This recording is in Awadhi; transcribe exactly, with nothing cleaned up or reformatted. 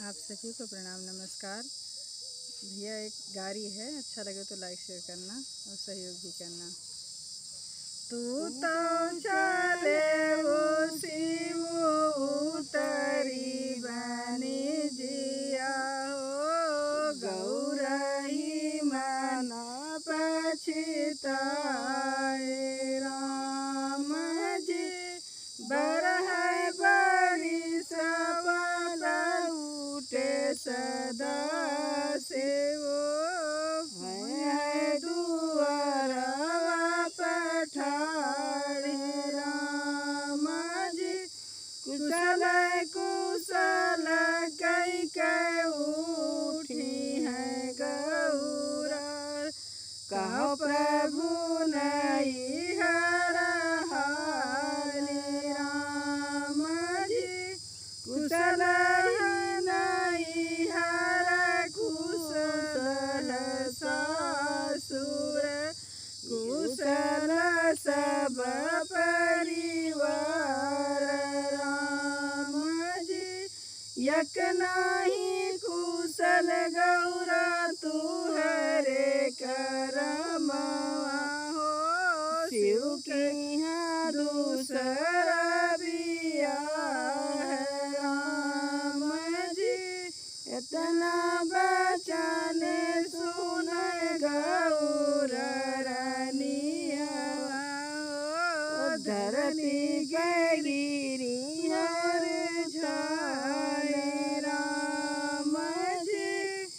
आप सभी को प्रणाम, नमस्कार। भैया, एक गारी है, अच्छा लगे तो like, share करना और सहयोग भी करना। तू तो चले वो शिव उतरी बनी जिया हो, गौरा ही मन पछिताए राम जी। बरहै बरिसवा लौटे सदा से वो, भय दुआरवा पठार राम जी। कुशल कुशल कई के उठी है गौरा, कहो प्रभु नैहर हाल राम जी। कुशल है नैहर कुशल सासुर, कुशल सब परिवार राम जी। एक नाही कुशल गौरा तुहरे करमवा हो, शिव के यहाँ दूसरा बियाह राम जी। इतना बचा